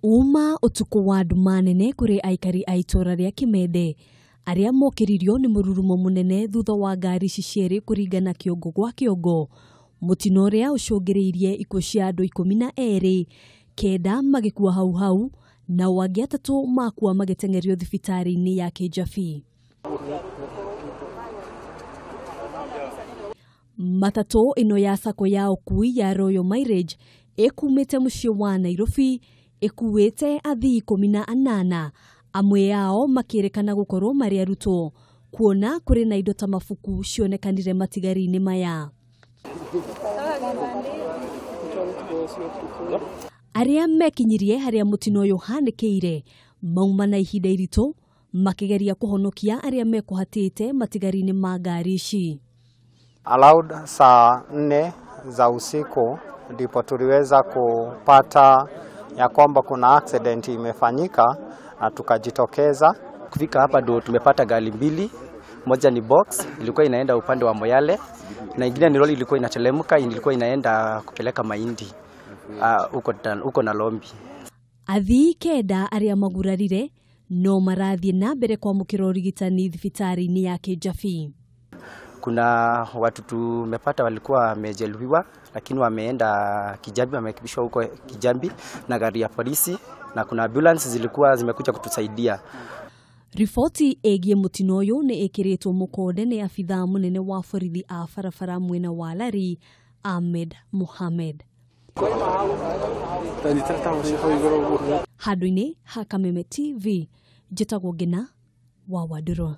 Uma utuku wa nduma nene kuri aikari a itũra rĩa Kimende arĩa mokĩririo nĩ mũrurumo mũnene thutha wa ngari ici cierĩ kũringana kĩongo gwa kĩongo. Mũtino ũrĩa ũcũngĩrĩirie ikuũ cia andũ 12, 9 magĩkua hau hau nao angĩ 3 makua magĩteng'erio thibitarĩ-inĩ ya Kijabi. Matatũ ĩno ya sacco ya ũkui ya Royal Mileage ĩkumĩte mũciĩ wa Nairobi ĩkuĩte athii 18, amwe ao makĩrĩkana gũkorwo marĩ arutwo, kuona kũrĩ na indo ta mabuku cionekanire matigari-inĩ maya. Arĩa mekinyirie harĩa mũtino ũyũ ũhanĩkĩire mauma na ihinda iritũ makĩgeria kũhonokia arĩa mekũhatĩte matigari-inĩ ma ngari ici. Around saa 4 za usiku ndipo tuliweza kupata ya kwamba kuna accident imefanyika na tukajitokeza. Kufika hapa ndo tumepata gari mbili, moja ni box ilikuwa inaenda upande wa Moyale na ingine ni lori ilikuwa inatelemka, ilikuwa inaenda kupeleka mahindi huko na Lombi. Athii 9 arĩa magurarire no marathiĩ na mbere kwamũkĩra ũrigitani thibitarĩ-inĩ ya Kijabi. Kuna watu tumepata walikuwa wamejeruhiwa lakini wameenda Kijabi, wamekibishwa huko Kijabi na gari ya polisi na kuna ambulance zilikuwa zimekuja kutusaidia. Riboti ĩgiĩ mũtino ũyũ nĩ ĩkĩrĩtwo mũkonde nĩ abithaa mũnene wa borithi a barabara mwena wa Lari, Ahmed Mohamed. Handũ-inĩ ha Kameme TV, njĩtagwo Ngina wa Wandũrũ.